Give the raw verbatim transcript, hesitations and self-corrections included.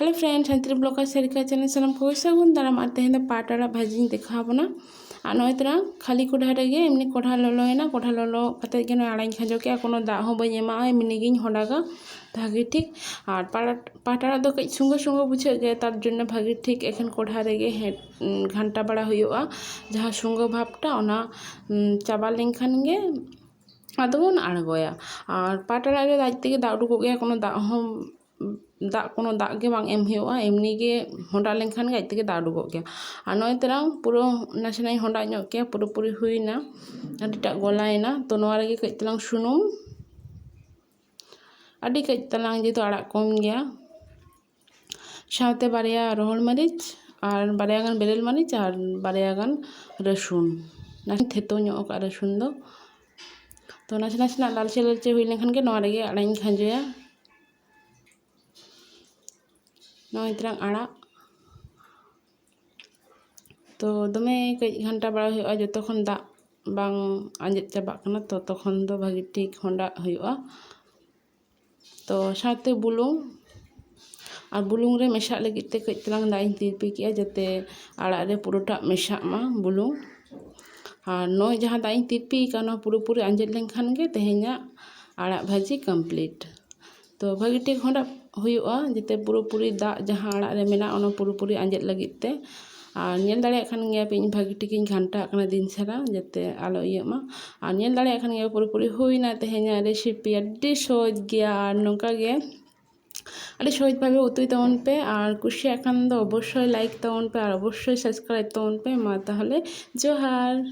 Hello friends, ᱥᱟᱱᱛᱤᱨᱤ blogger ᱥᱟᱹᱨᱤᱠᱟ channel ᱥᱟᱱᱟᱢ ᱠᱚᱜᱮ ᱥᱟᱹᱜᱩᱱ ᱫᱟᱨᱟᱢ᱾ ᱟᱨ ᱛᱮᱦᱮᱧ ᱫᱚ ᱯᱟᱴ ᱟᱲᱟᱜ ᱵᱷᱟᱹᱡᱤᱧ ᱫᱮᱠᱷᱟᱣ ᱟᱵᱚᱱᱟ᱾ ᱟᱨ ᱱᱚᱜᱼᱚᱭ ᱛᱚᱨᱟ ᱠᱷᱟᱹᱞᱤ ᱠᱚᱲᱦᱟ ᱨᱮᱜᱮ ᱮᱢᱱᱤ ᱠᱚᱲᱦᱟ ᱞᱚᱞᱚᱭᱮᱱᱟ, ᱠᱚᱲᱦᱟ ᱞᱚᱞᱚ ᱠᱟᱛᱮᱫ ᱜᱮ ᱱᱚᱜᱼᱚᱭ ᱟᱲᱟᱜ ᱤᱧ ᱠᱷᱟᱸᱡᱚ ᱠᱮᱜᱼᱟ, ᱠᱳᱱᱳ ᱫᱟᱜ ᱦᱚᱸ ᱵᱟᱹᱧ ᱮᱢᱟᱜᱼᱟ, ᱮᱢᱱᱤ ᱜᱤᱧ ᱦᱚᱸᱰᱟᱜᱟ ᱵᱷᱟᱹᱜᱤ ᱴᱷᱤᱠ᱾ ᱟᱨ ᱯᱟᱴ ᱟᱲᱟᱜ ᱫᱚ ᱠᱟᱹᱡ ᱥᱩᱸᱜᱟᱹ ᱥᱩᱸᱜᱟᱹ ᱵᱩᱡᱷᱟᱹᱜ ᱜᱮᱭᱟ, ᱛᱟᱨ ᱡᱚᱱᱱᱚ ᱵᱷᱟᱹᱜᱤ ᱴᱷᱤᱠ ᱮᱠᱷᱮᱱ ᱠᱚᱲᱦᱟ ᱨᱮᱜᱮ ᱦᱮᱰ ᱜᱷᱟᱱᱴᱟ ᱵᱟᱲᱟ ᱦᱩᱭᱩᱜᱼᱟ᱾ ᱡᱟᱦᱟᱸ ᱥᱩᱸᱜᱟᱹ ᱵᱷᱟᱵᱽᱴᱟ ᱚᱱᱟ ᱪᱟᱵᱟ ᱞᱮᱱᱠᱷᱟᱱ ᱜᱮ ᱟᱫᱚ ᱵᱚᱱ ᱟᱬᱜᱚᱭᱟ᱾ ᱟᱨ ᱯᱟᱴ ᱟᱲᱟᱜ ᱨᱮ ᱟᱡ ᱛᱮᱜᱮ ᱫᱟᱜ ᱩᱰᱩᱠᱚᱜ ᱜᱮᱭᱟ, ᱠᱳᱱᱳ ᱫᱟᱜ ᱦᱚᱸ ᱫᱟᱜ ᱠᱳᱱᱳ ᱫᱟᱜ ᱜᱮ ᱵᱟᱝ ᱮᱢ ᱦᱩᱭᱩᱜᱼᱟ, ᱮᱢᱱᱤ ᱜᱮ ᱦᱚᱸᱰᱟ ᱞᱮᱱᱠᱷᱟᱱ ᱜᱮ ᱟᱡ ᱛᱮᱜᱮ ᱫᱟᱜ ᱩᱰᱩᱠᱚᱜ ᱜᱮᱭᱟ᱾ ᱟᱨ ᱱᱚᱜᱼᱚᱭ ᱛᱟᱞᱟᱝ ᱯᱩᱨᱟᱹ ᱱᱟᱥᱮᱱᱟᱜ ᱤᱧ ᱦᱚᱸᱰᱟ ᱧᱚᱜ ᱠᱮᱜᱼᱟ, ᱯᱩᱨᱟᱹᱯᱩᱨᱤ ᱦᱩᱭᱱᱟ, ᱟᱹᱰᱤᱴᱟᱜ ᱜᱚᱞᱟᱭᱮᱱᱟ᱾ ᱛᱚ ᱱᱚᱣᱟ ᱨᱮᱜᱮ ᱠᱟᱹᱡ ᱛᱟᱞᱟᱝ ᱥᱩᱱᱩᱢ, ᱟᱹᱰᱤ ᱠᱟᱹᱡ ᱛᱟᱞᱟᱝ, ᱡᱮᱦᱮᱛᱩ ᱟᱲᱟᱜ ᱠᱚᱢ ᱜᱮᱭᱟ, ᱥᱟᱶᱛᱮ ᱵᱟᱨᱭᱟ ᱨᱚᱦᱚᱲ ᱢᱟᱹᱨᱤᱪ ᱟᱨ ᱵᱟᱨᱭᱟ ᱜᱟᱱ ᱵᱮᱨᱮᱞ ᱢᱟᱹᱨᱤᱪ ᱟᱨ ᱵᱟᱨᱭᱟ ᱜᱟᱱ ᱨᱟᱹᱥᱩᱱ, ᱱᱟᱥᱮ ᱛᱷᱮᱛᱚ ᱧᱚᱜ ᱟᱠᱟᱫ ᱨᱟᱹᱥᱩᱱ ᱫᱚ᱾ ᱛᱚ ᱱᱟᱥᱮ ᱱᱟᱥᱮᱱᱟᱜ ᱞᱟᱞᱪᱮ ᱞᱟᱞᱪᱮ ᱦᱩᱭ ᱞᱮᱱᱠᱷᱟᱱ ᱜᱮ ᱱᱚᱣᱟ ᱨᱮᱜᱮ ᱟᱲᱟᱜ ᱤᱧ ᱠᱷᱟᱸᱡᱚᱭᱟ᱾ ᱱᱚᱜᱼᱚᱭ ᱛᱟᱞᱟᱝ ᱟᱲᱟᱜ᱾ ᱛᱚ ᱫᱚᱢᱮ ᱠᱟᱹᱡ ᱜᱷᱟᱱᱴᱟ ᱵᱟᱲᱟ ᱦᱩᱭᱩᱜᱼᱟ, ᱡᱚᱛᱚ ᱠᱷᱚᱱ ᱫᱟᱜ ᱵᱟᱝ ᱟᱸᱡᱮᱫ ᱪᱟᱵᱟᱜ ᱠᱟᱱᱟ, ᱛᱚ ᱛᱚᱠᱷᱚᱱ ᱫᱚ ᱵᱷᱟᱹᱜᱤ ᱴᱷᱤᱠ ᱦᱚᱸᱰᱟᱜ ᱦᱩᱭᱩᱜᱼᱟ᱾ ᱛᱚ ᱥᱟᱶᱛᱮ ᱵᱩᱞᱩᱝ, ᱟᱨ ᱵᱩᱞᱩᱝ ᱨᱮ ᱢᱮᱥᱟᱜ ᱞᱟᱹᱜᱤᱫ ᱛᱮ ᱠᱟᱹᱡ ᱛᱟᱞᱟᱝ ᱫᱟᱜ ᱤᱧ ᱛᱤᱨᱯᱤ ᱠᱮᱜᱼᱟ, ᱡᱟᱛᱮ ᱟᱲᱟᱜ ᱨᱮ ᱯᱩᱨᱟᱹᱴᱟᱜ ᱢᱮᱥᱟᱜ ᱢᱟ ᱵᱩᱞᱩᱝ᱾ ᱟᱨ ᱱᱚᱜᱼᱚᱭ ᱡᱟᱦᱟᱸ ᱫᱟᱜ ᱤᱧ ᱛᱤᱨᱯᱤ ᱠᱟᱜᱼᱟ, ᱱᱚᱣᱟ ᱯᱩᱨᱟᱹᱯᱩᱨᱤ ᱟᱸᱡᱮᱫ ᱞᱮᱱᱠᱷᱟᱱ ᱜᱮ ᱛᱮᱦᱮᱧᱟᱜ ᱟᱲᱟᱜ ᱵᱷᱟᱹᱡᱤ complete᱾ ᱛᱚ ᱵᱷᱟᱹᱜᱤ ᱴᱷᱤᱠ ᱦᱚᱸᱰᱟᱜ ᱦᱩᱭᱩᱜᱼᱟ, ᱡᱟᱛᱮ ᱯᱩᱨᱟᱹᱯᱩᱨᱤ ᱫᱟᱜ ᱡᱟᱦᱟᱸ ᱟᱲᱟᱜ ᱨᱮ ᱢᱮᱱᱟᱜᱼᱟ, ᱚᱱᱟ ᱯᱩᱨᱟᱹᱯᱩᱨᱤ ᱟᱸᱡᱮᱫ ᱞᱟᱹᱜᱤᱫ ᱛᱮ᱾ ᱟᱨ ᱧᱮᱞ ᱫᱟᱲᱮᱭᱟᱜ ᱠᱟᱱ ᱜᱮᱭᱟ ᱯᱮ, ᱤᱧ ᱵᱷᱟᱹᱜᱤ ᱴᱷᱤᱠ ᱤᱧ ᱜᱷᱟᱱᱴᱟ ᱟᱜ ᱠᱟᱱᱟ ᱫᱤᱱ ᱥᱟᱨᱟ, ᱡᱟᱛᱮ ᱟᱞᱚ ᱤᱭᱟᱹᱜ ᱢᱟ᱾ ᱟᱨ ᱧᱮᱞ ᱫᱟᱲᱮᱭᱟᱜ ᱠᱟᱱ ᱜᱮᱭᱟ ᱯᱩᱨᱟᱹᱯᱩᱨᱤ ᱦᱩᱭᱱᱟ ᱛᱮᱦᱮᱧᱟᱜ recipe᱾ ᱟᱹᱰᱤ ᱥᱚᱦᱚᱡᱽ ᱜᱮᱭᱟ, ᱟᱨ ᱱᱚᱝᱠᱟ ᱜᱮ ᱟᱹᱰᱤ ᱥᱚᱦᱚᱡᱽ ᱵᱷᱟᱵᱮ ᱩᱛᱩᱭ ᱛᱟᱵᱚᱱ ᱯᱮ᱾ ᱟᱨ ᱠᱩᱥᱤᱭᱟᱜ ᱠᱷᱟᱱ ᱫᱚ ᱚᱵᱚᱥᱥᱳᱭ like ᱛᱟᱵᱚᱱ ᱯᱮ ᱟᱨ ᱚᱵᱚᱥᱥᱳᱭ subscribe ᱛᱟᱵᱚᱱ ᱯᱮ᱾ ᱢᱟ ᱛᱟᱦᱚᱞᱮ ᱡᱚᱦᱟᱨ᱾